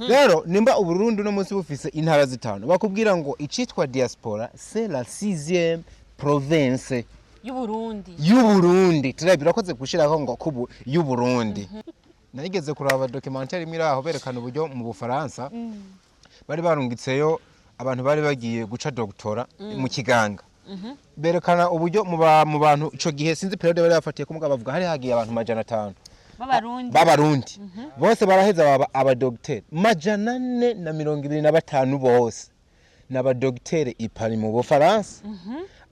Rero nimba Uburundi uno munsi bufise intara zitanu, bakubwira ngo icitwa diaspora, c'est la sixième province y'Uburundi. y'Uburundi. Turabye, urakoze gushiraho ngo kubu y'Uburundi. Narigeze kuraba documentaire imwe iraho berekana uburyo mu Bufaransa bari barungitseyo abantu bari bagiye guca doctorat mu kiganga, berekana uburyo mu bantu ico gihe, sinzi période bari bafatiye ko, mugabo bavuga hari hagiye abantu 500 b'Abarundi. B'Abarundi bose baraheza baba abadogiteri 425, bose ni abadogiteri i Paris mu Bufaransa.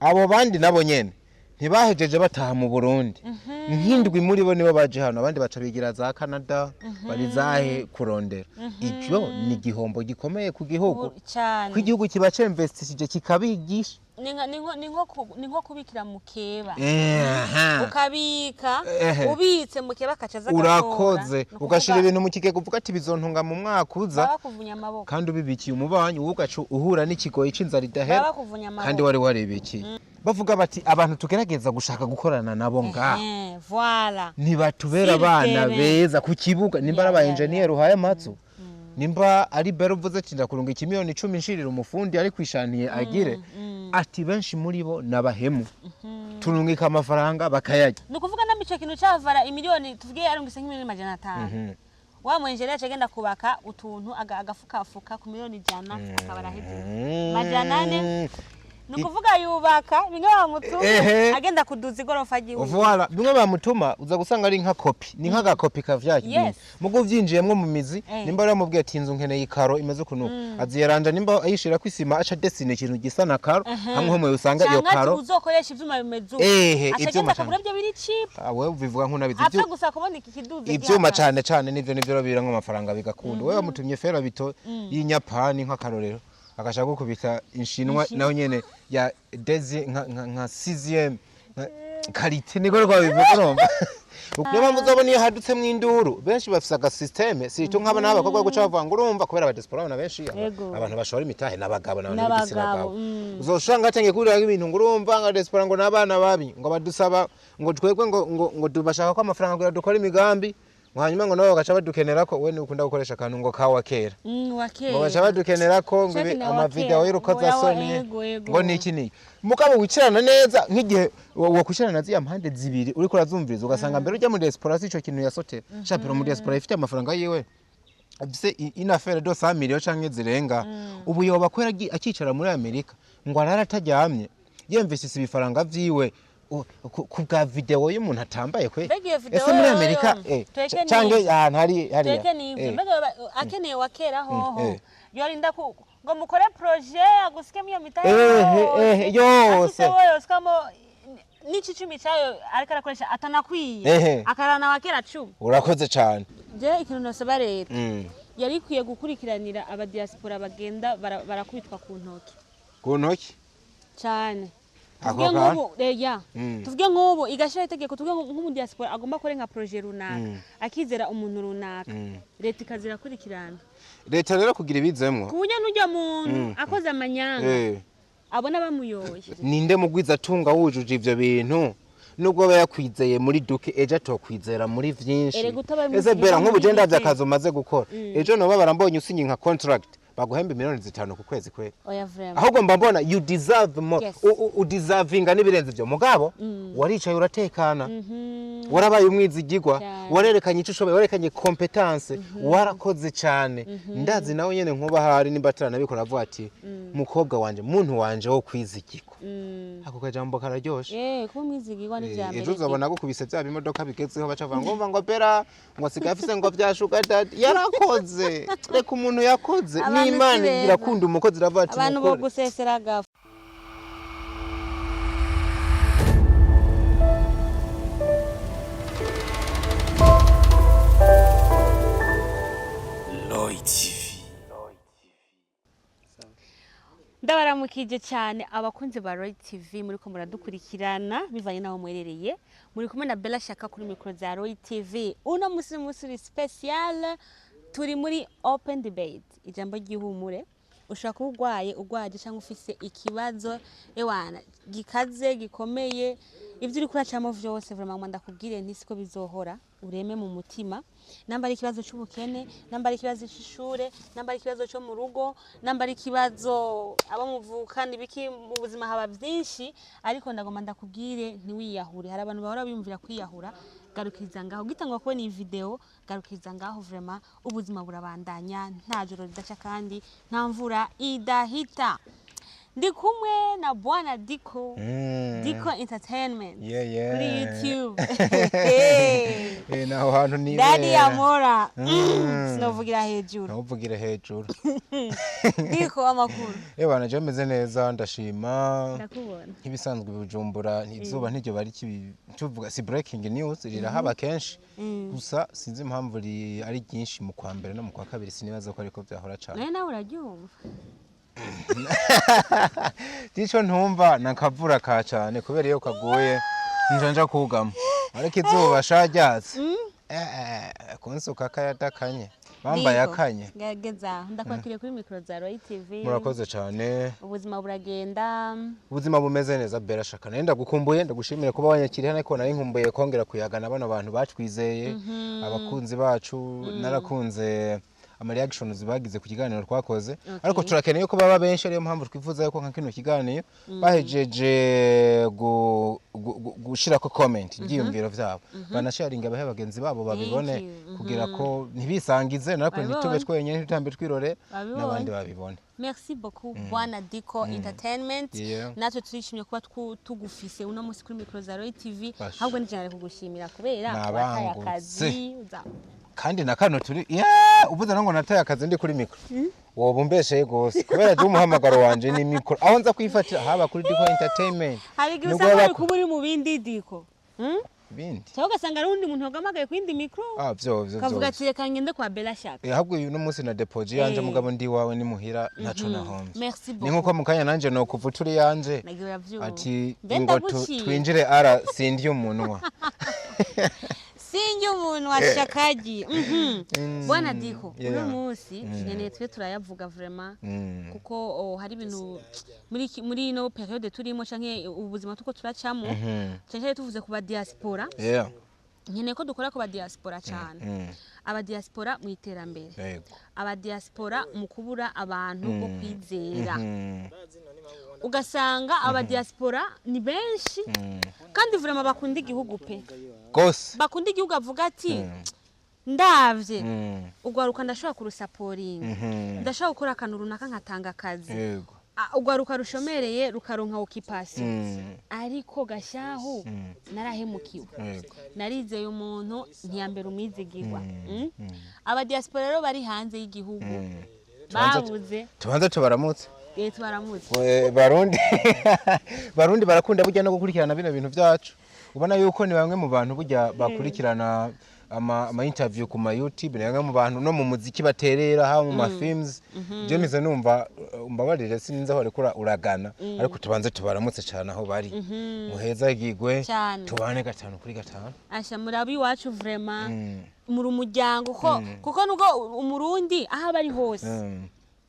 Abo bandi nabo nyene ntibahejeje bataha mu Burundi, nk'indwi muri bo nibo baje hano, abandi baca bigira za Canada, bari zahe kurondera. Ivyo ni igihombo gikomeye ku gihugu, Cyane. ko igihugu kiba cemvestishije kikabigisha. Ni nko kubikira mukeba. Ukabika, ubitse mukeba akaca aza agatora. Urakoze. Ni ukuvuga Ugashira ibintu mu kigega uvuga ati bizontunga mu mwaka uza. Baba bakuvunya amaboko. Kandi ubibikiye umubanyi, wowe ugaca uhura n'ikigoyi c'inzara idahera. Baba bakuvunya amaboko. Kandi wari waribikiye. Bavuga bati abantu tugerageza gushaka gukorana nabo ngaha Voilà. ntibatubera Sur abana terrain. beza ku kibuga. Nimba ari aba engineer uhaye amazu, nimba ari bero uvuze ati ndakurunga ikimiliyoni 10 nshirira umufundi ari kwishaniye, agire ati benshi muri bo n'abahemu, turungika amafaranga bakayarya. Ni ukuvuga namba ico kintu cavara imiliyoni, tuvuge yarungitse nk'imiliyoni 500, wa mu engineer aca agenda kubaka utuntu agafukafuka ku miliyoni 100, akaba arahejeje 400. Ni ukuvuga yubaka bimwe bamutumye, agenda kuduza igorofa ryiwe. Voilà, bimwe bamutuma uza gusanga ari nka copie, ni nk'agakopi ka vya bintu. Mugo uvyinjiyemwo mu mizi, nimba baramubwiye ati inzu nkeneye ikaro imeze uku, aziyaranja, nimba ayishira ku isima aca desine ikintu gisa na karo, hamwe homwe usanga iyo Canke ati karo. uzokoresha ivyuma bimeze uku, Ehe, aca ivyuma agenda cane. akagura ibyo biri cheap. Ah, wewe ubivuga nk'unabizi. Apfa gusa kubona iki kiduze Ivyuma gihagaze. cane cane nivyo biramwo amafaranga bigakunda. Wewe wamutumye fer à béton y'inyapani nk'akarorero, agashaka gukubita inshinwa naho nyene ya dezi nka sixième nka qualité, niko rwabivuga. Urumva, niyo mpamvu uzabona iyo hadutsemwo induru benshi bafise agasystème, surtout nk'abana b'abakobwa, guca bavuga ngo urumva kubera abadiaspora abana benshi abantu bashora imitahe n'abagabo n'abantu b'igitsina N'abagabo, gabo. Uzoshanga hatangiye kurira ibintu ngo urumva ngo diaspora ngo n'abana babi, ngo badusaba ngo twebwe ngo tubashaka ko amafaranga kugira dukore imigambi, ngo hanyuma ngo nabo bagaca badukenera ko we ukunda gukoresha akantu ngo kawa kera, Wa kera. ngo baca badukenera ko ngo Shaki na wa amavideo kera. y'urukozasoni, Ngo yawa, ego, ego. ngo niki niki. Mugabo wicarana neza nk'igihe wokwicarana na ziriya mpande zibiri, uriko urazumviriza, ugasanga mbere ujya muri diaspora si ico kintu yasotera shapiro. Muri diaspora ifite amafaranga yiwe, afise une affaire de 100 millions canke zirenga, ubu yoba kwera akicara muri Amerika ngo arara ataryamye yemvise ibifaranga vyiwe ku bwa video y'umuntu atambaye kwe? Mbega iyo video Ese muri yoyo, Amerika tweke canke n'ivyo. ahantu hari hariya Tweke n'ivyo. Mbega akeneye wa kera hoho, yorinda ngo mukore projet agusikemo iyo mitahe Yose. Afise woyosikamo n'icicumi cayo ariko arakoresha atanakwiye, akarana wa kera 10. Urakoze cane. Je ikintu nosaba leta, yari ikwiye gukurikiranira abadiaspora bagenda barakubitwa ku ntoki. Ku ntoki. Cyane. Ako Tuvuge kantu? nk'ubu ya tuvuge nk'ubu igashyiraho itegeko, tuvuge nk'umudiaspora agomba gukora nka projet runaka, akizera umuntu runaka, leta ikazirakurikirana. Leta rero kugira ibizemwo ku buryo n'ujya muntu akoze amanyanga abona bamuyoye. Ninde mugwizatunga wujuje ivyo bintu, nubwo aba yakwizeye muri duke, ejo atokwizera muri vyinshi? Erega utabaye Ese Bera, nk'ubu je ndavye muri akazi umaze gukora, ejo noba barambonye usinye nka contract baguhemba miliyoni 5 ku kwezi kweli? Oya, vraiment. Ahubwo mba mbona you deserve more. Udeservinga n'ibirenze ivyo, mugabo waricaye uratekana, warabaye umwizigirwa, warerekanye icyo ushoboye, warerekanye compétence, warakoze cyane. Ndazi nawe nyene nkuba ahari nimba ataranabikora avuga ati mukobwa wanje, muntu wanje wo kwizigirwa. Ako kajambo kararyoshe. Kuba umwizigirwa ni vya mbere. Ejo uzabona gukubise bya bimodoka bigezeho, baca bavuga ngo umva ngo Bera ngo asigaye afise ngo bya sugar daddy yarakoze. Reka, umuntu yakoze Abantu si n'Imana beza. irakunda umukozi, iravuga ati Abantu bo mukore. gusesera agafu. Lloyd TV. Ndabaramukije cyane abakunzi ba Roy TV muri ko muradukurikirana bivanye n'aho muherereye. Muri kumwe na Bella Shaka kuri mikoro za Roy TV. Uno musi ni musi uri special, turi muri open debate, ijambo ry'ihumure. Ushobora kuba urwaye, urwaje cyangwa ufise ikibazo ewana gikaze gikomeye. Ivyo uriko uracamo vyose, vraiment ndakubwire nti siko bizohora. Ureme mu mutima. Namba ari ikibazo c'ubukene, namba ari ikibazo c'ishure, namba ari ikibazo co mu rugo, namba ari ikibazo abo muvukana, ibiki, mu buzima haba vyinshi, ariko ndagomba ndakubwire ntiwiyahure. Hari abantu bahora biyumvira kwiyahura. Garukiriza ngaho. Gitangwa kubona iyi video, garukiriza ngaho. Vraiment, ubuzima burabandanya, nta joro ridaca kandi nta mvura idahita. Ndi kumwe na bwana Diko, Diko Entertainment kuri YouTube. Eh, naho hantu ni Daddy Amora. Sinovugira hejuru. Ntuvugire hejuru. Diko, amakuru? Eh bana, je meze neza, ndashima. Ndakubona. Nk'ibisanzwe, Bujumbura izuba ntiryo bari kibi, tuvuga si breaking news, rirahaba kenshi. Gusa sinzi impamvu ari ryinshi mu kwa mbere no mu kwa kabiri, sinibaza ko ariko byahora cyane. Nawe nawe uraryumva. Tico ntumva nakavura ka cyane, kubera iyo kaguye nja kugama, ariko izuba sharyatse kunsuka kayadakanye bambaye Diko, akanye. Gerageza aho. Ndakwakiriye kuri mikoro za Roy TV. Murakoze cyane. Ubuzima buragenda? Ubuzima bumeze neza, Bera Shaka. Nari ndagukumbuye, ndagushimira kuba wanyakiriye hano, ariko nari nkumbuye kongera kuyagana bano bantu batwizeye, abakunzi bacu. Narakunze ama reactions bagize ku kiganiro twakoze, ariko turakeneye ko baba benshi. Ariyo mpamvu twifuza yuko nka kino kiganiro bahejeje gushirako comment, ibyiyumviro vyabo, banasharinga bahe bagenzi babo babibone, Thank you. kugira ko ntibisangize natwe, Babibone. ntitube twenyene, ntitutambe twirore, Babibone. n'abandi babibone. Merci beaucoup, bwana Diko Entertainment. Natwe turishimye kuba tugufise uno munsi kuri mikoro za Roy TV. Basha. Ahubwo nijana kugushimira kubera wataye Nabangutse. akazi Kandi na kano turi ya uvuze ngo nataye akazi ndi kuri mikoro, woba umbesheye gose, kubera je umuhamagaro wanje ni mikoro, aho nza kwifatira haba kuri Diko Entertainment. Hari igihe Nubwo usanga baba wari kuba uri mu bindi, Diko. Bindi. Cyangwa ugasanga ari undi muntu wagamagaye ku yindi mikoro, Ah, vyo vyo. ukavuga Vyo ati reka ngende kwa Bella Shaka. Eh, ahubwo uyu munsi na depoje yanje, mugabo ndi wawe ni muhira, ntaco nahomvye. Merci Ni beaucoup. nkuko mu kanya nanje no kuva turi yanje Nagiye uravyumva. ati Mbe ngo ndaguciye. twinjire ara sindye umunwa. Sinjye umuntu wa shakagi. Bwana Diko, uno munsi nkeneye twe turayavuga vraiment, kuko hari ibintu muri ino période turimo canke ubuzima tuko turacamo, cyane cyane tuvuze ku ba diaspora. Nkeneye ko dukora ku ba diaspora cyane, aba diaspora mu iterambere, aba diaspora mu kubura abantu bo kwizera. Ugasanga aba diaspora ni benshi kandi vraiment bakunda igihugu pe. Gose. Bakunda igihugu, avuga ati ndavye ugwaruka ndashobora kurusaporinga, ndashobora gukora akantu runaka nkatanga akazi. Ugwaruka rushomereye rukaronka occupation. Ariko gashahu narahemukiwe, narizeye umuntu ntiyambere umwizigirwa. Aba diaspora rero bari hanze y'igihugu babuze. Tubanze tubaramutse. Eh, tubaramutse. Barundi barakunda burya no gukurikirana bino bintu byacu. Ubona yuko ni bamwe mu bantu burya bakurikirana ama interview ku ma YouTube, ni bamwe mu bantu no mu muziki baterera, haba mu ma films. Je mize numva umbabarire, sinzi aho ariko uragana, ariko tubanze tubaramutse cyane aho bari, muhezagirwe. Cyane. Tubane gatanu kuri gatanu. Asha, murabi iwacu vraiment, muri umuryango ko kuko nubwo umurundi aho aba ari hose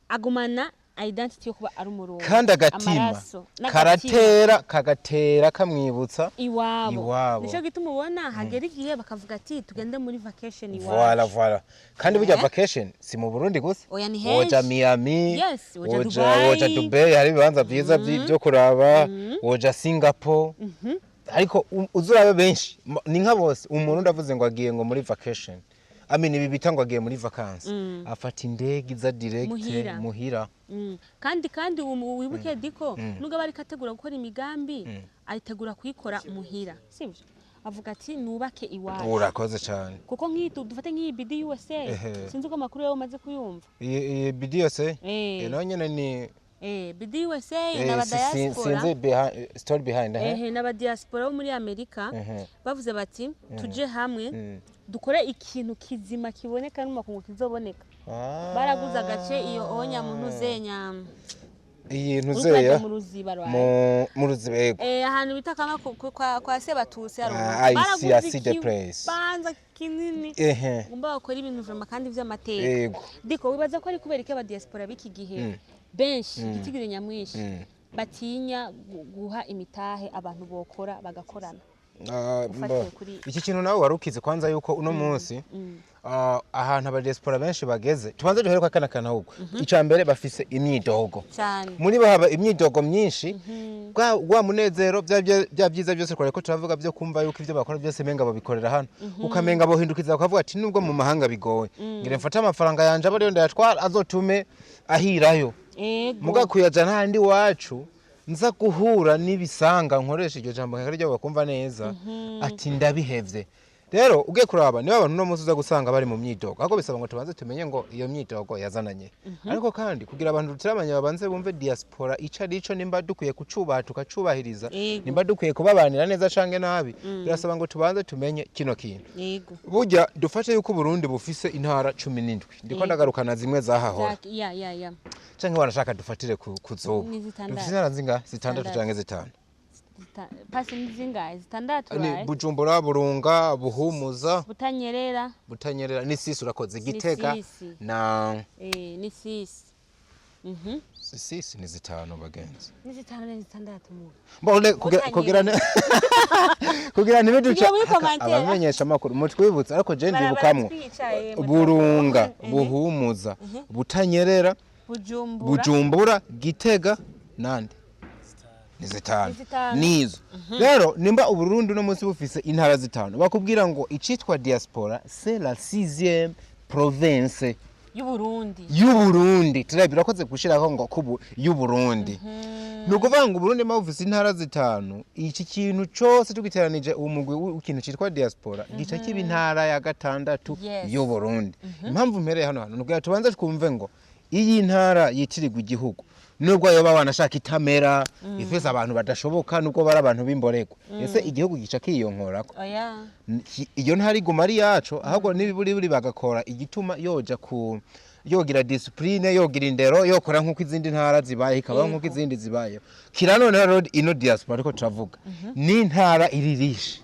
agumana identity yo kuba ari umurundi. Kandi agatima Amaraso n'agatima. karatera kagatera kamwibutsa iwabo. Iwabo. Nico gituma ubona hagera igihe bakavuga ati tugende muri vacation Voilà, iwacu. voilà. Kandi burya vacation si mu Burundi gusa. Oya, ni Woja henshi. Miami, Yes, woja woja Dubai. woja Dubai, hari ibibanza vyiza vyo kuraba, woja Singapore. Ariko uzurabe benshi, ni nka bose, umuntu avuze ngo agiye ngo muri vacation. I mean, ibi bita ngo agiye muri vacances. Afata indege iza direct Muhira. Muhira. Kandi wibuke Diko, nubwo aba ariko ategura gukora imigambi, ayitegura kuyikora muhira, sibyo? Avuga ati nubake iwacu. Urakoze cyane. Kuko nk'iyi dufate nk'iyi BD USA, sinzi uko amakuru yawe umaze kuyumva. Iyi BDSA nayo nyene ni BD USA n'aba diaspora. Sinzi story behind, eh. Ehe, n'aba diaspora bo muri Amerika bavuze bati tuje hamwe dukore ikintu kizima kiboneka n'umakungu kizoboneka. Baraguze agace iyo onya muntu uzenya Iyi uriko ntuzeya uraja mu Ruziba rwawe. Mu Ruziba, yego. Eh, ahantu bita kama kwa Sebatutsi haruguru. Ah, I see, I see the place. Ikibanza kinini. Ugomba bakora ibintu vraiment kandi vy'amateka. Diko, wibaza ko ari kubera iki aba diaspora b'iki gihe benshi, igitigiri nyamwinshi, Batinya guha imitahe abantu bokora bagakorana. Ufatiye Iki kintu nawe wari ukizi kwanza yuko uno munsi ahantu abadiaspora benshi bageze, tubanze duhere kwa kana kantu. Ahubwo icya mbere, bafise imyidogo. Cyane. Muri bo haba imyidogo myinshi, wa munezero, bya byiza byose twari ko turavuga byo kumva yuko ibyo bakora byose menga babikorera hano, ukamenga bohindukiza bakavuga ati nubwo mu mahanga bigoye, ngira mfate amafaranga yanje abe ariyo ndayatwara azotume ahirayo. Muga kuyajana handi wacu nza guhura n'ibisanga, nkoresha iryo jambo nka ryo bakumva neza, ati ndabihevye. Rero ugiye kuraba niba abantu uno munsi uza gusanga bari mu myidogo, ahubwo bisaba ngo tubanze tumenye ngo iyo myidogo yazananye. Ariko kandi kugira abantu tutiramanya babanze bumve diaspora ico ari cyo, nimba dukwiye kucubaha tukacubahiriza, nimba dukwiye kubabanira neza canke nabi, birasaba ngo tubanze tumenye kino kintu. Burya dufate yuko Uburundi bufise intara 17, ndiko ndagarukana zimwe zahahora, Ya ya ya. Canke wanashaka dufatire ku zubu. Ni zitandatu. Dufise intara zingahe? Zitandatu. Zitandatu. Canke zitanu? Pasi ni zingahe? Zitandatu. Ni Right? Bujumbura, Burunga, Buhumuza, Butanyerera. Butanyerera ni sisi, urakoze, Gitega Sisi. na Ni sisi. Sisi ni zitanu, bagenzi. Ni zitanu, ni zitandatu mu. Mbone Butanyerera. Kugira ntibiduca Tugiye muri commentaire. Abamenyesha amakuru mutwibutse, ariko je ndibukamwo Baratwicaye, Burunga, Buhumuza, Butanyerera, Bujumbura. Bujumbura, Gitega nande ni zitanu. Ni zitanu. Nizo rero nimba Uburundi uno munsi bufise intara zitanu, bakubwira ngo icitwa diaspora c'est la sixième province y'Uburundi. y'Uburundi. Turabye, urakoze gushiraho ngo kubu y'Uburundi. Ni ukuvuga ngo Uburundi mba bufise intara zitanu, iki kintu cose tugiteranije uwo mugwi w'ikintu citwa diaspora gica kiba intara ya gatandatu y'Uburundi. Impamvu mpereye hano hantu ni ukugira tubanze twumve ngo iyi ntara yitirirwa igihugu, nubwo yoba wanashaka itamera ifise abantu badashoboka, nubwo bari abantu b'imborerwa, ese igihugu gica kiyonkorako? Oya. Iyo ntara iguma ari yaco, ahubwo n'ibiburiburi bagakora igituma yoja ku yogira discipline, yogira indero, yokora nk'uko izindi ntara zibaye, ikabaho nk'uko izindi zibayeho. Kira none rero ino diaspora ariko turavuga ni intara iririshe,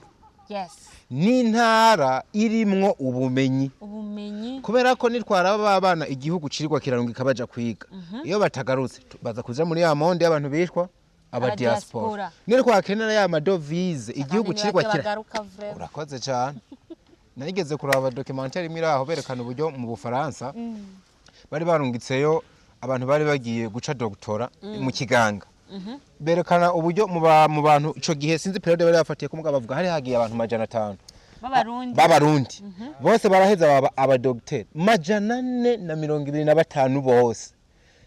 ni intara irimwo ubumenyi. Ubumenyi. Kubera ko nitwara abana igihugu cirirwa kirarungika baja kwiga, iyo batagarutse baza kuja muri ya monde y'abantu bishwa aba diaspora. Abadiaspora. Nitwakenera ya madovize igihugu Abantu cirirwa ntibake kira bagaruka vraiment. Urakoze cyane. Narigeze kuraba documentaire imwe iri aho berekana uburyo mu Bufaransa bari barungitseyo abantu bari bagiye guca doctorat mu kiganga, berekana uburyo mu bantu ico gihe, sinzi période bari bafatiye ku mugabo, bavuga hari hagiye abantu 500 b'Abarundi. B'Abarundi bose baraheza baba abadogiteri 425, bose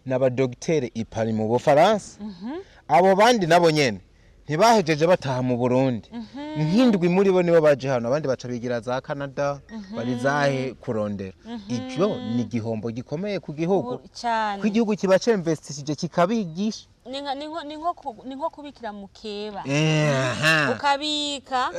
ni abadogiteri i Paris mu Bufaransa. Abo bandi nabo nyene ntibahejeje bataha mu Burundi, nk'indwi muri bo nibo baje hano, abandi baca bigira za Canada, bari zahe kurondera. Ivyo ni igihombo gikomeye ku gihugu, Cyane. ko igihugu kiba cemvestishije kikabigisha. Ni nko kubikira mu keba. Ukabika,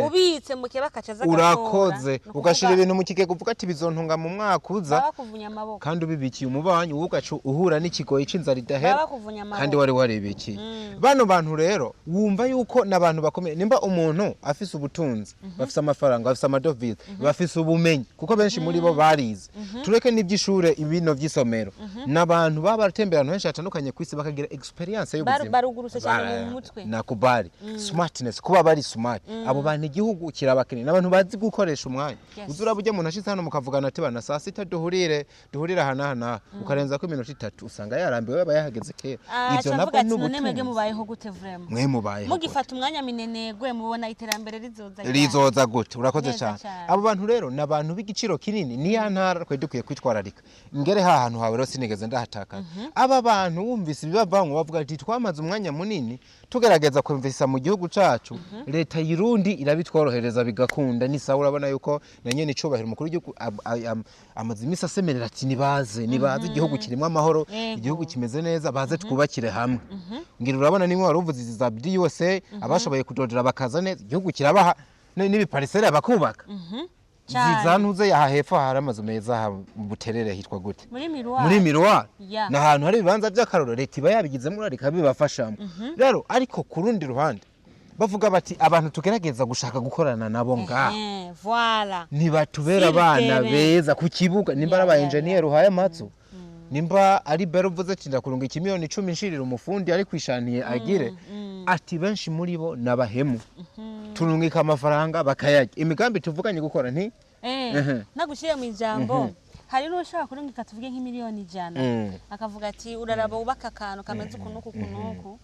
ubitse mu keba akaca aza agatora. Urakoze. Ni ukuvuga Ugashira ibintu mu kigega uvuga ati bizontunga mu mwaka uza, baba bakuvunya amaboko. kandi ubibikiye umubanyi, wowe ugaca uhura n'ikigoyi c'inzara idahera, Baba bakuvunya amaboko. kandi wari waribikiye. Bano bantu rero wumva yuko n'abantu bakomeye. Nimba umuntu afise ubutunzi, bafise amafaranga, bafise amadovize, bafise ubumenyi, kuko benshi muri bo barize, tureke n'iby'ishure ibino by'isomero, n'abantu baba baratembera ahantu henshi hatandukanye ku isi, bakagira experience y'ubuzima. Barugurutse cyane mu mutwe. Nakubali smartness, kuba bari smart. Abo bantu igihugu kirabakeneye, n'abantu bazi gukoresha umwanya. Uzi uraba ujya umuntu ashitse hano mukavugana ati bana saa sita duhurire aha n'aha n'aha, ukarenza ko iminota 3 usanga yarambiwe, yaba yahageze kera. Ah, Ivyo aca nabwo avuga ati none mwebwe n'ubutunzi. mubayeho gute vraiment? Mwe mubayeho gute? Mugifata umwanya minenegwe, mubona iterambere rizoza ryari? Rizoza gute? Urakoze Neza cyane. cyane. Abo bantu rero ni abantu b'igiciro kinini, ni ya ntara twari dukwiye kwitwararika. Ngere ha hantu hawe rero sinigeze ndahatakaza. Aba bantu wumvise ibibavamwo bavuga ati twamaze umwanya munini tugerageza kumvisa mu gihugu cacu, leta y'Irundi irabitworohereza bigakunda. Ni sawa, urabona yuko na nyene icubahiro umukuru w'igihugu amaze iminsi asemerera ati nibaze, nibaze, igihugu kirimo amahoro, igihugu kimeze neza, baze twubakire hamwe. Ngira urabona nimwe wari uvuze izi za BDUSA, abashoboye kudodora bakaza neza, igihugu kirabaha n'ibipariseri bakubaka. Cyane. Zizantuze aha hepfo hari amazu meza aha mu Buterere, hitwa gute? Muri miruwari. Muri miruwari. Ni ahantu hari ibibanza by'akarorero, leta iba yabigizemo uruhare ikabibafashamo rero. Ariko ku rundi ruhande bavuga bati abantu tugerageza gushaka gukorana nabo ngaha Voilà. ntibatubera Sur abana terrain. beza ku kibuga. Nimba ari aba engineer uhaye amazu. Nimba ari bero uvuze ati ndakurunga ikimiliyoni 10 nshirira umufundi ari kwishaniye agire ati benshi muri bo nabahemu, turungika amafaranga bakayarya, imigambi tuvuganye gukora nti Nagushyire mu ijambo, hari n'ushobora kurungika, tuvuge nk'imiliyoni 100, akavuga ati uraraba wubaka akantu kameze uku n'uku uku n'uku.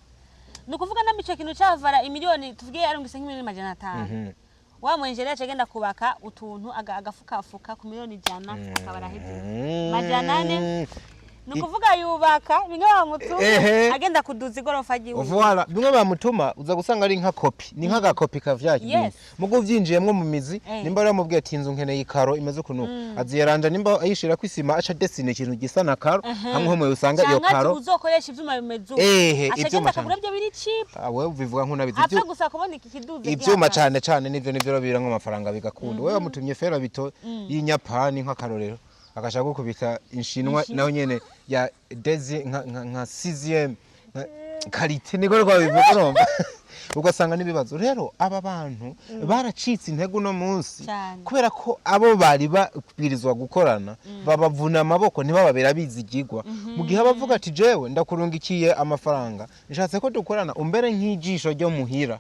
Ni ukuvuga namba ico kintu cavara imiliyoni, tuvuge yarungitse nk'imiliyoni 500, wa mwenjenera aca agenda kubaka utuntu agafukafuka ku miliyoni 100, akaba arahejeje 400. Ni ukuvuga yubaka bimwe bamutumye, agenda kuduza igorofa ryiwe. Voilà, bimwe bamutuma uza gusanga ari nka kopi, ni nk'agakopi ka vya bintu. Mugo uvyinjiyemwo mu mizi, nimba baramubwiye ati inzu nkeneye ikaro imeze uku nuku, aziyaranja nimba ayishirako isima, aca desine ikintu gisa na karo hamwe homwe usanga iyo Canke ati karo. uzokoresha ivyuma bimeze uku, aca agenda Ivyuma akagura ibyo biri cheap. Ah, wewe ubivuga nk'unabizi. Apfa gusa kubona iki kiduze Ivyuma gihagaze. cane cane nivyo biramwo amafaranga bigakunda. Wewe wamutumye fer à béton y'inyapani nk'akarorero, agashaka gukubita inshinwa naho nyene ya dezi nka sixième nka qualité, niko rwabivuga, urumva ugasanga n'ibibazo. Rero aba bantu baracitse intege uno munsi Cane. kubera ko abo bari babwirizwa gukorana babavuna amaboko, ntibababera bizigirwa. Mu gihe abavuga ati jewe ndakurungikiye amafaranga, nshatse ko dukorana, umbere nk'ijisho ryo muhira.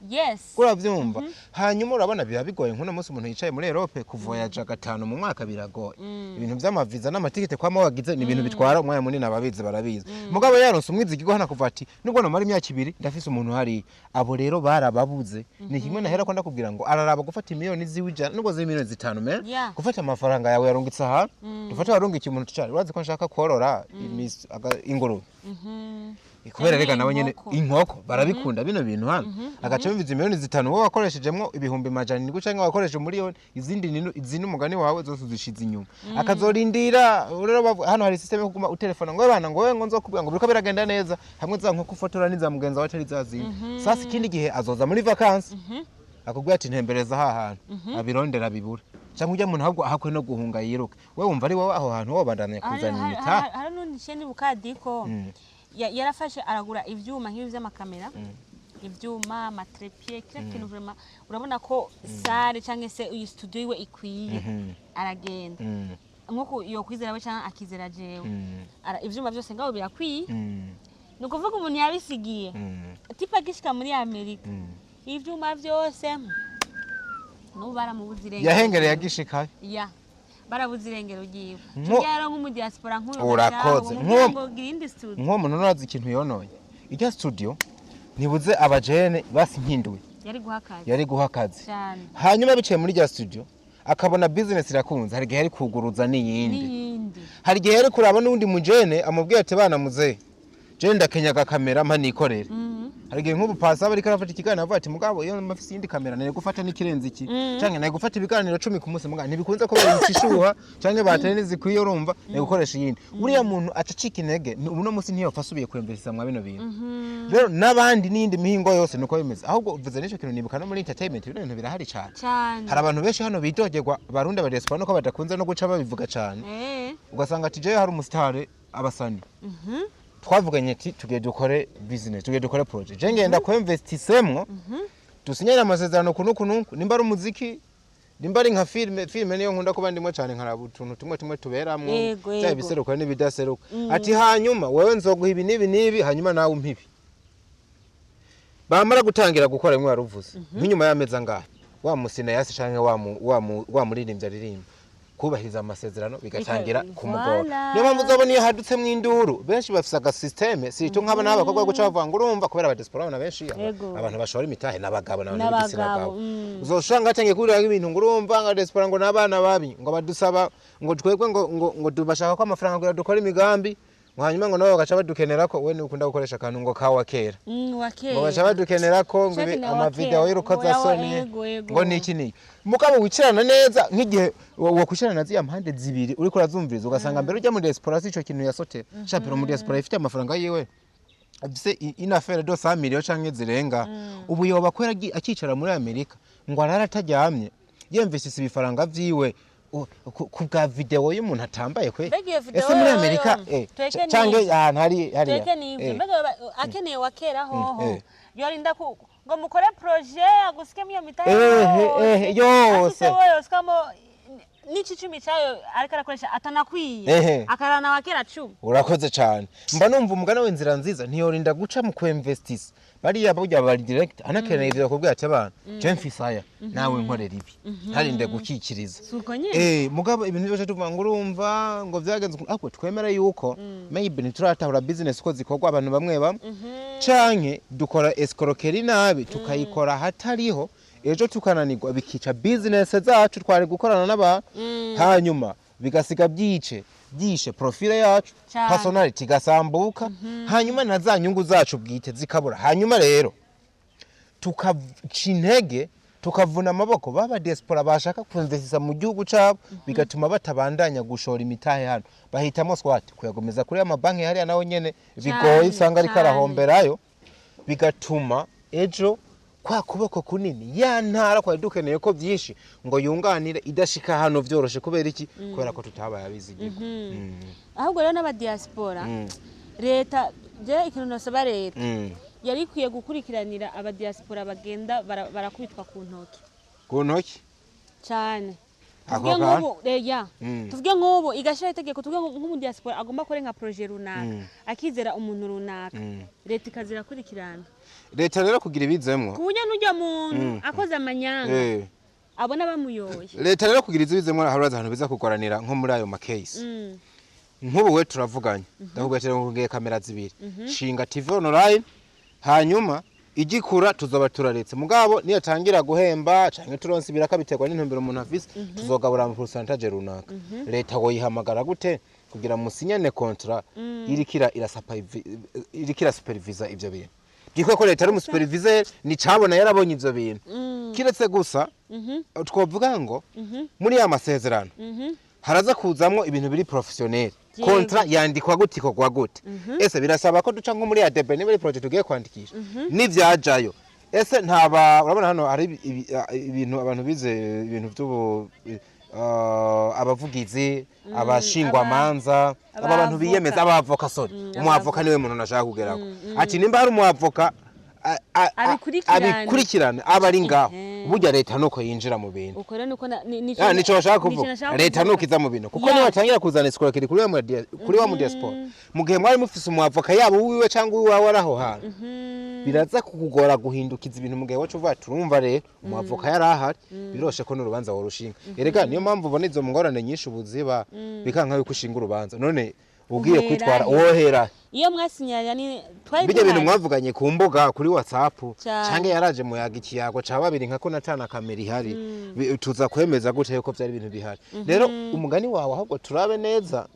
Uravyumva? Hanyuma urabona biba bigoye, nk'uno munsi umuntu yicaye muri Europe kuvoyaja gatanu mu mwaka biragoye. Ibintu vy'amaviza n'amatikete kwama wagize ni ibintu bitwara umwanya munini, ababizi barabizi. Mugabo yaronse umwizigirwa hano kuva ati nubwo nomara imyaka 2 ndafise umuntu hariya. Abo rero barababuze. Ni kimwe nahera ko ndakubwira ngo araraba gufata imiliyoni ziwe 100, nubwo ziri miliyoni 5 me gufata amafaranga yawe yarungitse ahantu, dufate warungikiye umuntu ticari urazi ko nshaka korora ingurube, kubera rega nawe nyene inkoko. Inkoko barabikunda bino bintu hano. Agaca yumviza miliyoni 5 wowe wakoreshejemwo 700,000 canke wakoresheje umuriyoni, izindi ni izindi, umugani wawe zose uzishize inyuma, akazorindira. Rero hano hari system yo kuguma utelefona ngo bana, ngo wewe, ngo nzokubwira ngo biriko biragenda neza, hamwe za nkoko ufotora n'iza mugenzi wawe atari za zindi. Sasa ikindi gihe azoza muri vacances akubwira ati ntembereza ha hantu, abirondera bibura, cyangwa ujya muntu ahubwo ahakwe no guhunga yiruke. Wewe wumva ari wowe aho hantu wobandanya kuzana imitahe? Hari n'undi sheni bukadiko yarafashe aragura ivyuma nk'ibi vy'amakamera, ivyuma, ama trépied, kila kintu. Vraiment urabona ko salle cyangwa se iyi studio iwe ikwiye. Aragenda nkuko yokwizera we cyangwa akizera jewe. Ivyuma byose ngaho birakwiye. Ni ukuvuga umuntu yabisigiye type agishika muri Amerika, ivyuma vyose n'ubu baramubuze irengero. Yahengereye agishikayo. Ya, barabuze irengero ryiwe. Tubyara nk'umudiaspora nk'uyu. Urakoze. Ngo gira indi studio. Nk'uwo muntu urazi ikintu yononye ijya studio, ntibuze abajene basi nkinduwe Yari guha akazi. Yari guha akazi. Cyane. Hanyuma biciye muri rya studio akabona business irakunze, hari igihe yari kuguruza n'iyindi. N'iyindi. Hari igihe yari kuraba n'uwundi mujene amubwiye ati bana muzehe, je ndakenya agakamera mpa nikorere. Hari igihe nk'ubu pasi aba ariko arafata ikiganiro avuga ati mugabo iyo mafise iyindi kamera nari gufata n'ikirenze iki, canke nari gufata ibiganiro 10 ku munsi, mugabo ntibikunze kubera icishuha canke batari ntizikwiye, urumva nari gukoresha iyindi. Uriya muntu aca acika intege. Uno munsi ntiyopfa asubiye kwemvesisa mwa bino bintu. Rero n'abandi n'iyindi mihingo yose nuko bimeze. Ahubwo uvuze n'icyo kintu nibuka no muri entertainment bino bintu birahari cane. Cyane. Hari abantu benshi hano bidogerwa, Barundi aba diaspora, nuko badakunze no guca babivuga cane. Ugasanga ati jewe hari umusitare abasani twavuganye ati tugiye dukore business, tugiye dukore projet, je ngenda kuinvestisemwo, dusinyane amasezerano kunu kunu, nimba ari umuziki, nimba ari nka filme. Filme niyo nkunda kuba ndimo cyane, nkaraba utuntu tumwe tumwe tuberamwo, byaba ibiseruka n'ibidaseruka. Ati hanyuma wewe nzoguha ibi n'ibi n'ibi, hanyuma nawe umpa ibi. Bamara gutangira gukora bimwe waruvuze, nk'inyuma y'amezi angahe wa mucinéaste canke wa muririmbyi aririmba, kubahiriza amasezerano bigatangira kumugora. Niyo mpamvu uzabona iyo hadutsemwo induru benshi bafise agasystème, surtout nk'aba n'abakobwa guca bavuga ngo urumva kubera abadiaspora abana benshi abantu bashora imitahe n'abagabo n'abantu b'igitsina N'abagabo, gabo. Uzoshanga hatangiye kurira ibintu ngo urumva ngo diaspora ngo n'abana babi, ngo badusaba ngo twebwe ngo bashaka ko amafaranga kugira dukore imigambi, ngo hanyuma ngo nabo bagaca badukenera ko we ukunda gukoresha akantu ngo kawa kera. Wa kera. Ngo baca badukenera ko ngo Shaki na wa amavideo kera. y'urukozasoni Ngo yego, yego. ngo niki niki. Mugabo wicarana neza nk'igihe wokwicarana na ziriya mpande zibiri uriko urazumviriza, ugasanga mbere ujya muri diaspora si ico kintu yasotera shapiro. Muri diaspora ifite amafaranga yiwe, afise une affaire de 100 millions canke zirenga, ubu yoba kwera akicara muri Amerika ngo arara ataryamye yemvise ibifaranga vyiwe ku bwa video y'umuntu atambaye kwe? Mbega iyo video Ese muri yoyo, Amerika tweke canke n'ivyo. ahantu hari hariya Tweke n'ivyo. Mbega akeneye wa kera hoho yorinda ngo mukore projet agusikemo iyo mitahe yose? Yose. Afise wowe yosikamo N'icicumi cayo ariko arakoresha atanakwiye, akarana wa kera 10. Urakoze cyane. Mba numva umugani w'inzira nziza ntiyorinda guca mu kwinvestisa bariya burya bari direct, anakeneye ivyo bakubwira ati: "Abana, je mfise aya, nawe nkorera ibi", ntarinde gukikiriza. Suko nyene. Mugabo ibintu byose tuvuga ngo urumva ngo vyagenze uku, ahubwo twemere yuko maybe ntituratahura business uko zikorwa, abantu bamwe bamwe, canke dukora escroquerie nabi, tukayikora hatariho, ejo tukananirwa, bikica business zacu twari gukorana n'abantu, hanyuma bigasiga byice byishe profile yacu, personality igasambuka, hanyuma na za nyungu zacu bwite zikabura. Hanyuma rero tukaca intege, tukavuna amaboko baba diaspora bashaka kuinvestisa mu gihugu cabo, bigatuma batabandanya gushora imitahe hano, bahitamo swat kuyagomeza kuri amabanki hariya, naho nyene bigoye, usanga ariko arahomberayo, bigatuma ejo kwa kuboko kunini ya ntara kwari dukeneye ko byinshi ngo yunganire idashika hano vyoroshe. Kubera iki? Kubera ko tutabaye abizigirwa. Ahubwo rero n'abadiaspora, leta, je ikintu nosaba leta, yari ikwiye gukurikiranira abadiaspora bagenda barakubitwa ku ntoki. Ku ntoki? Cyane. Ako Tuvuge kantu? nk'ubu, ya, tuvuge nk'ubu igashyiraho itegeko, tuvuge nk'umudiaspora agomba gukora nka projet runaka, akizera umuntu runaka, leta ikazirakurikirana. Leta rero kugira ibizemwo, ku buryo n'ujya muntu akoze amanyanga abona bamuyoye. Leta rero kugira izibizemwo, haraza ahantu biza kugoranira nko muri ayo makesi. Nk'ubu we turavuganye, ndakubwira ati ngiye kamera zibiri, shinga TV online, hanyuma igikura tuzoba turaretse, mugabo niyatangira guhemba canke turonse ibiraka, biterwa n'intumbero umuntu afise, tuzogabura mu pourcentage runaka. Leta woyihamagara gute kugira musinyane contrat iriko iriko irasupervisa ivyo bintu? Gikwe ko leta ari umusuperviseur, nicabona yarabonye ivyo bintu, kiretse gusa twovuga ngo muri ya masezerano haraza kuzamwo ibintu biri professionnel. Contrat yandikwa gute, ikorwa gute? Ese birasaba ko duca nko muri ADB niba ari projet tugiye kwandikisha n'ivyajayo? Ese ntaba urabona hano hari ibintu abantu bize, ibintu by'ubu, abavugizi, abashingwamanza, aba bantu abavoka. Biyemeza abavoka, sorry, umuavoka niwe muntu nashaka kugerako, ati nimba hari umuavoka abikurikirane. Abikurikirane, aba ari ngaho. Burya leta nuko yinjira mu bintu. Uko rero niko nico Nico bashaka nico kuvuga. nashaka Leta kuvuga. nuko iza mu bintu, kuko Ya. niba batangira kuzana escroquerie kuri wa mu diaspora, mu gihe mwari mufise umuavoka, yaba uwiwe cyangwa uwiwawe ari aho hantu, biraza kukugora guhindukiza ibintu mu gihe wacu uvuga, turumva rero umuavoka yari ahari, biroshe ko n'urubanza worushinga. Erega niyo mpamvu ubona izo ngorane nyinshi ubu ziba, bikanka yuko ushinga urubanza, none ugiye Uhera kwitwara he? wohera Iyo mwasinyanya ni twari bijya bintu duhari. Mwavuganye ku mbuga kuri WhatsApp, Cane. canke yaraje muyaga ikiyago ca babiri, nka ko natana kamera ihari. Tuza kwemeza gute yuko vyari ibintu bihari? Rero umugani wawe ahubwo turabe neza,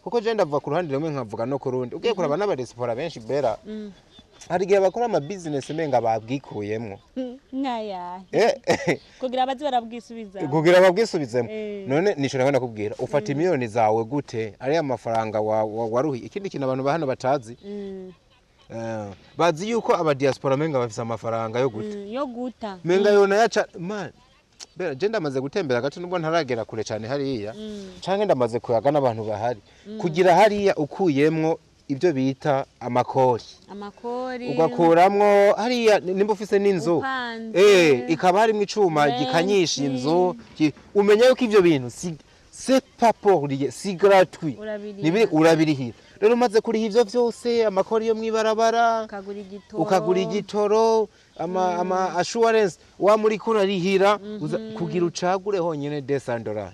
kuko je ndavuga ku ruhande rumwe, nkavuga no ku rundi. Ugiye kuraba n'abadiaspora benshi bera, hari igihe bakora ama business menga babwikuyemwo. Nkayahe? Kugira abazi barabwisubiza. Kugira babwisubizemo. None nico nawe nakubwira, ufata imiliyoni zawe gute, ariya mafaranga waruhiye? Ikindi kintu abantu ba hano batazi, bazi yuko abadiaspora menga bafise amafaranga yo guta. Yo guta. Menga yona yaca man. Bera, je ndamaze gutembera gato, nubwo ntaragera kure cyane hariya, canke ndamaze kuyaga n'abantu bahari, kugira hariya ukuyemwo ibyo bita amakori, amakori, ugakuramwo hariya nimba ufise n'inzu, upanze, ikaba harimwo icuma renti. Gikanyisha inzu, umenya yuko ivyo bintu si c'est pas pour rien, si gratuit. Urabiriha. Urabirihira. Rero umaze kuriha ivyo vyose, amakori yo mw'ibarabara, ukagura igitoro, ukagura igitoro, ama assurance wa muri kurarihira, kugira ucagure honyene $200,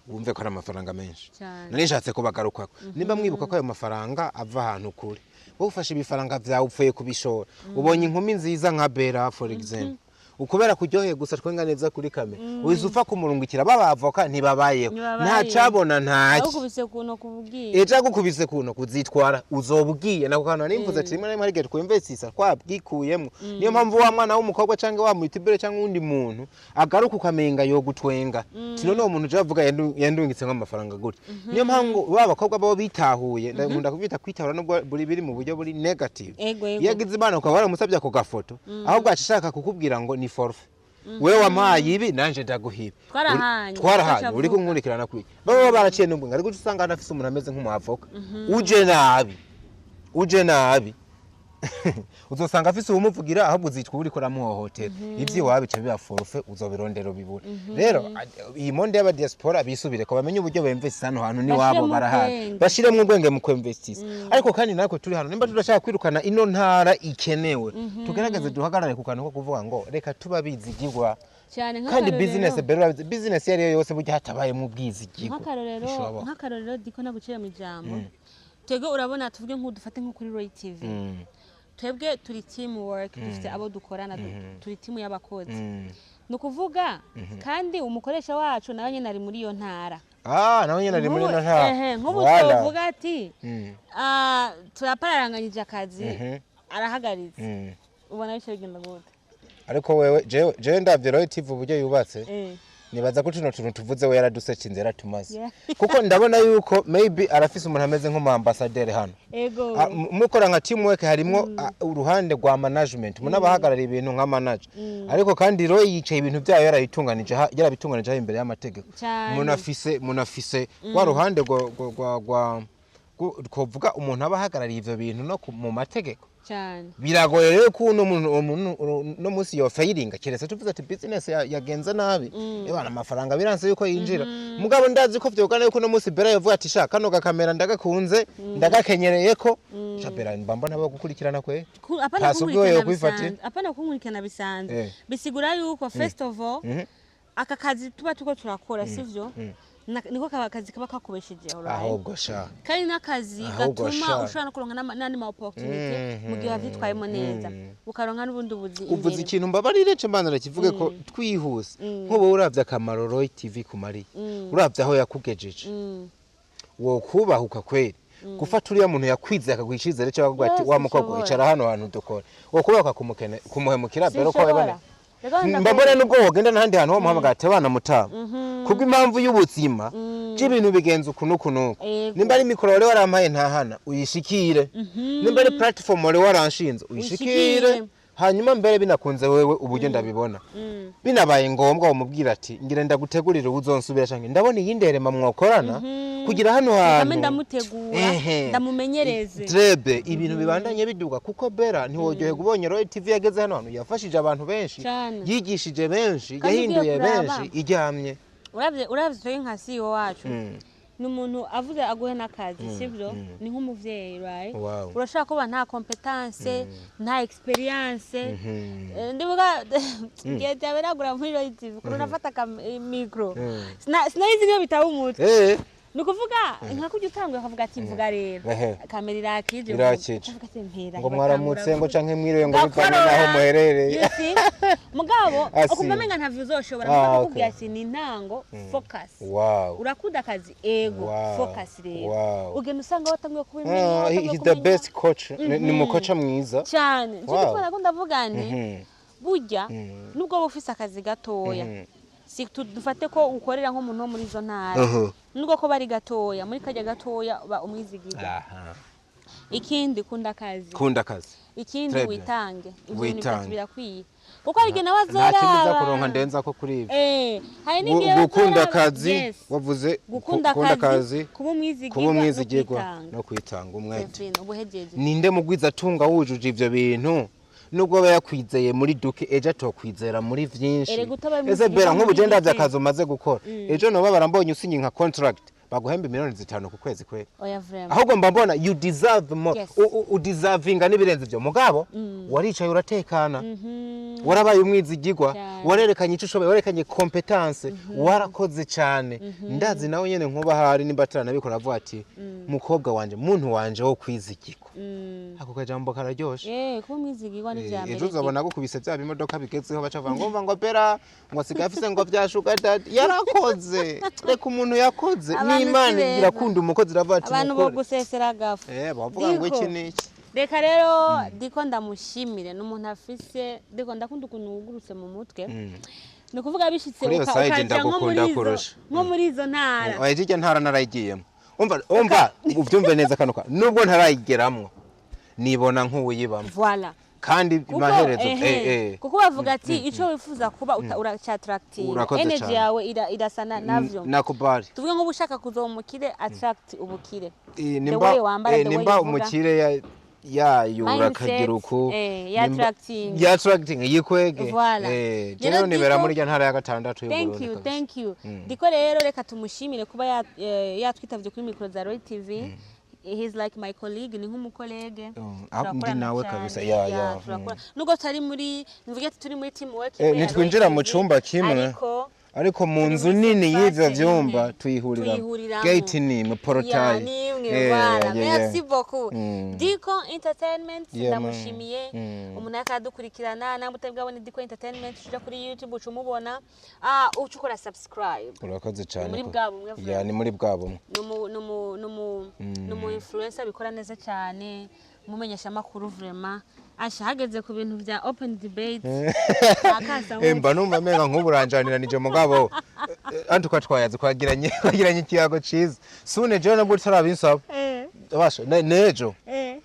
wumve ko ari amafaranga menshi. Cyane. Nari nshatse kubagarukako, nimba mwibuka ko ayo mafaranga ava ahantu kure. Wowe ufashe ibifaranga vyawe, upfuye kubishora, ubonye inkumi nziza nka Bera for example, ukubera kuryoheye gusa twenga neza kuri kamera, uhise upfa kumurungikira. Babavoka ntibabayeho. Ntibabayeho. Ntacabona ntaki. Agukubise kuntu kubwiye. Ejo agukubise kuno kuzitwara, uzoba ugiye nako kantu nimvuze ati rimwe na rimwe hari igihe twumvesisa twabwikuyemo. Niyo mpamvu wa mwana w'umukobwa cyangwa wa mutibere cyangwa uwundi muntu agaruka ukamenga yogutwenga, ti none uwo muntu uje avuga yandungitse nk'amafaranga gutya. Niyo mpamvu ba bakobwa bo bitahuye, ndakunda kubyita kwitahura, nubwo buri biri mu buryo buri negative. Ego, ego. Iyo agize Imana ukaba waramusabye ako gafoto, ahubwo aca ashaka kukubwira ngo ni forfait, wewe wampaye ibi nanje ndaguha ibi. Twarahanye, twarahanye, utaca uri avuga. Kunkurikirana kwiye baba baraciye n'ubwo, ariko uca usanga hanafise umuntu ameze nk'umuavoka, uje nabi, uje nabi. Uzosanga afise uwumuvugira, ahubwo uzitwa uriko uramuhohotera. Ivy'iwabo bica biba forfait, uzobirondera ubibura. Rero iyi monde y'aba diaspora bisubire ko bamenye uburyo bemvestisa hano hantu n'iwabo. Bashiremo Barahari. ubwenge. Bashiremo ubwenge mu kwemvestisa. Ariko kandi natwe turi hano, nimba tudashaka kwirukana ino ntara ikenewe, tugerageze duhagarare ku kantu ko kuvuga ngo reka tuba bizigirwa. Cyane. Kandi Nk'akarorero, business bero urabizi, business iyo ariyo yose burya hatabayemo ubwizigirwa nk'akarorero bishoboka. Nk'akarorero, diko naguciye mu ijambo, twebwe urabona, tuvuge nk'udufate nko kuri Roy TV, twebwe turi team work, dufite abo dukorana, turi team y'abakozi. Ni ukuvuga kandi umukoresha wacu nawe nyine ari muri iyo ntara. Ah, nawe nyine ari muri ino ntara. Ehe, nk'ubu Voilà. twovuga ati "Ah, turapararanganyije akazi, arahagaritse." Ubona bice bigenda gute? Ariko wewe, jewe ndavye Roy TV uburyo yubatse, nibaza ko tuno tuntu tuvuze we yaradusecinze, yaratumaze, kuko ndabona yuko maybe arafise umuntu ameze nk'umu ambassadeur hano. Ah, mukora nka teamwork, harimwo uruhande rwa management, umuntu aba ahagarariye ibintu nka manager, ariko kandi Roy yicaye ibintu byayo yarabitunganije, yarabitunganije aho imbere y'amategeko. Umuntu afise rwa ruhande rwa twovuga umuntu aba ahagarariye ivyo bintu no mu mategeko. Biragoye rero ko uno muntu, umuntu no munsi yo failinga, keretse tuvuze ati business yagenze nabi, ebana amafaranga biranse yuko yinjira. Mugabo ndazi ko vyogana yuko no munsi Bera yavuga ati sha kano gakamera ndagakunze, ndagakenyereye ko sha Bera mbamba nabo gukurikirana kwe. Apana Pasi ubwo kunkurikirana yokwifatira. bisanzwe, apana kunkurikirana bisanzwe. Bisigura yuko first of all aka kazi tuba tuko turakora, sivyo? Niko kaba kazi kaba kakubeshejeho, right? Ahubwo sha. Kandi n'akazi Ahubwo gatuma sha. ushobora no kuronka n'andi ma opportunity mu gihe wavyitwayemo neza, ukaronka n'ubundi buzi Uvuze imbere. ikintu, mbabarire nce mbanza kivuge ko twihuse. Nk'ubu uravye akamaro Roy TV kumariye, uravye aho yakugejeje, wokubahuka kweri gufata uriya muntu yakwizeye akaguha icizere cyo akaguha ati Yes, wa mukobwa, sinshobora. icara hano hantu dukora, wokubahuka kumuhemukira mbere uko Sinshobora. wabibone? Reka Mba ndakubwira. mbona nubwo wogenda n'ahandi hantu womuhamagara ati bana mutama, kubw'impamvu y'ubuzima by'ibintu bigenza uku n'uku n'uku, nimba ari mikoro wari warampaye ntahana uyishikire, nimba ari platform wari waranshinze uyishikire. Uyishikire. Hanyuma mbere binakunze wewe uburyo ndabibona, binabaye ngombwa wamubwira ati ngira ndagutegurire uzonsubira canke ndabona iyindi herema mwokorana kugira hano Kame hantu. ndamutegura, Ehe. ndamumenyereze. Trebe ibintu bibandanye biduga, kuko Bera ntiworyoherwa ubonye Roy TV yageze hano hantu, yafashije abantu benshi, yigishije benshi, Kandi ugiye yahinduye kuraba, benshi iryamye. Uravye twebwe nka CEO wacu, ni umuntu avuze aguhe n'akazi, sivyo? Ni nk'umuvyeyi, right? Urashobora kuba nta competence, nta experience. Ndibuka igihe byaberagura muri Roy TV, ukuntu nafata micro, sinarizi niyo bitaba umutwe. Ni ukuvuga nka kurya utanguye akavuga ati mvuga rero, kamera irakije. Irakije. Ukavuga ati mpera Ngo mwaramutse, ngo canke mwiriwe, ngo bivanye naho muherereye. You see? Mugabo Asi. ukumva umenga ntavyo uzoshobora. Mugabo akubwira ati ni intango, focus. Urakunda akazi, ego. Focus rero. Ugenda usanga watanguye kubimenya, watanguye He's the kumenya. best coach. Ni umukoca mwiza. Cyane. Nicyo gituma nakunda ndavuga nti burya nubwo wowe ufise akazi gatoya, si dufate ko ukorera nk'umuntu wo muri izo ntara, nubwo ko bari gatoya, muri kajya gatoya ba umwizigirwa. Ikindi, kunda akazi. Kunda akazi. Ikindi, Très bien. witange. Ivyo bintu bitatu Witange. birakwiye, kuko hari igihe nawe Nta kindi uza azoraba. kuronka ndenza ko kuri ibi. Hari n'igihe Gukunda bazoraba. akazi. Yes. Wavuze gukunda gukunda akazi, kuba umwizigirwa, kuba umwizigirwa no kwitanga. No kwitanga umwete. Devin, ubuhejeje. Ninde mugwiza atunga wujuje ivyo bintu, nubwo aba yakwizeye muri duke, ejo atokwizera muri vyinshi? Erega utabaye Ese umwizigirwa Bera, nk'ubu muri je ndavye duke. akazi umaze gukora, ejo noba barambonye usinye nka contract baguhemba miliyoni 5 ku kwezi kweli? Oya, vraiment. Ahubwo mba mbona you deserve more. Udeservinga n'ibirenze ivyo, mugabo waricaye uratekana, warabaye umwizigirwa, warerekanye icyo ushoboye, warerekanye competence, warakoze cyane. Ndazi nawe nyene nkuba ahari nimba ataranabikora avuga ati mukobwa wanje, muntu wanje wo kwizigirwa. Ako kajambo kararyoshe. Kuba umwizigirwa ni vya mbere. Ejo uzobona gukubise bya bimodoka bigezeho, baca bavuga ngo umva ngo Bera ngo asigaye afise ngo bya sugar daddy yarakoze. Reka, umuntu yakoze Abantu si n'Imana beza. irakunda umukozi, iravuga ati Abantu bo mukore. gusesera agafu. Bavuga ngo Diko. iki n'iki. Reka rero Diko ndamushimire, ni umuntu afise, Diko ndakunda ukuntu wugurutse mu mutwe. Ni ukuvuga bishitse Kuri iyo side ukaja nko muri ndagukunda izo kurusha. nko muri izo ntara. Oya, irya ntara narayigiyemo. Umva, umva, ubyumve neza kano ka nubwo ntarayigeramwo nibona nk'uwuyibamo. Voilà. Kandi Kuko, maherezo ehe, kuko bavuga ati icyo wifuza kuba uracattractinga. Urakoze Energy cane. yawe irasa navyo. Nakubali. Tuvuge nk'ubu ushaka kuzoba umukire, attract ubukire. Eh, The nimba way wambara, the way nimba uvuga. umukire ya Yayura Mindset, akagira uku ya attracting. Ya attracting, yikwege. Voilà. Rero Rero nibera Diko- muri rya ntara ya gatandatu Thank y'Uburundi you, kabisa. thank you. Diko rero, reka tumushimire kuba yatwitavye kuri micro za Roy TV. He's like my colleague, ni nk'umu collègue. Ah, ndi Turakorana nawe cyane. kabisa, ya. Turakora. Nubwo tutari muri, mvuge ati turi muri team work imwe ya Roy Nitwinjira mu TV, cumba kimwe, ariko ariko mu nzu muri nini y'ivyo espace vyumba imwe. tuyihuriramo. Tuyihuriramo. Gate ni imwe, Ya, portail. ni imwe, voilà. Merci beaucoup. Diko Entertainment, Yeah, man. ndamushimiye. Umuntu akadukurikirana, namwe utabwabone Diko Entertainment, uja kuri YouTube uca umubona. Ah, uca ukora subscribe. Urakoze cyane. Muri bwa bumwe Ya, vraiment. ni muri bwa bumwe. Numu influencer bikora neza cyane, umumenyesha makuru vraiment. Asha hageze ku bintu bya open debate. Akasa. Mba numva menga nk'uburanjaniranije, mugabo antuka twayaze, twagiranye ikiyago ciza. Sune jewe nabwo utarabinsaba, basha nejo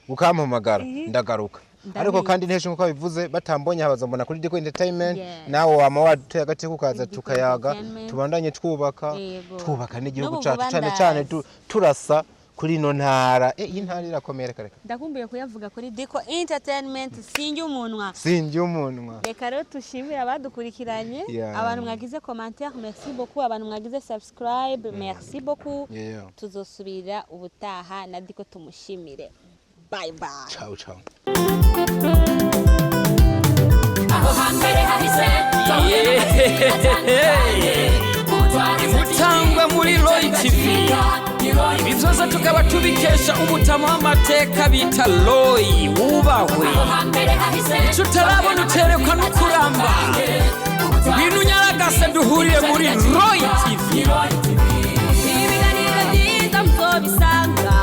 ukampamagara ndagaruka, ariko kandi nteshe nkuko bivuze, batambonye habazombona kuri Diko Entertainment. Nawe wama waduteye agateka ukaza Diko tukayaga, Entertainment. tubandanye twubaka, twubaka n'igihugu N'ubu cacu, vuba cane cane ndazi. turasa kuri ino ntara. Iyi ntara irakomeye, reka reka. Ndakumbuye kuyavuga kuri Diko Entertainment, sinjye umunwa. Sinjye umunwa. Reka rero tushimire abadukurikiranye, abantu mwagize commentaire, merci beaucoup, abantu mwagize subscribe, merci beaucoup. Tuzosubira ubutaha na Diko, tumushimire. Bye bye. Ciao ciao. Aho hambere hahise. Imutangwa muri Roy TV, ibi byose tukaba tubikesha umutama w'amateka bita Roy wubahwe. Hambere hahise. Icyo utarabona uterekwa no kuramba. Ngwino unyaragase duhurire muri Roy TV. Ibiganiro byiza muzobisanga.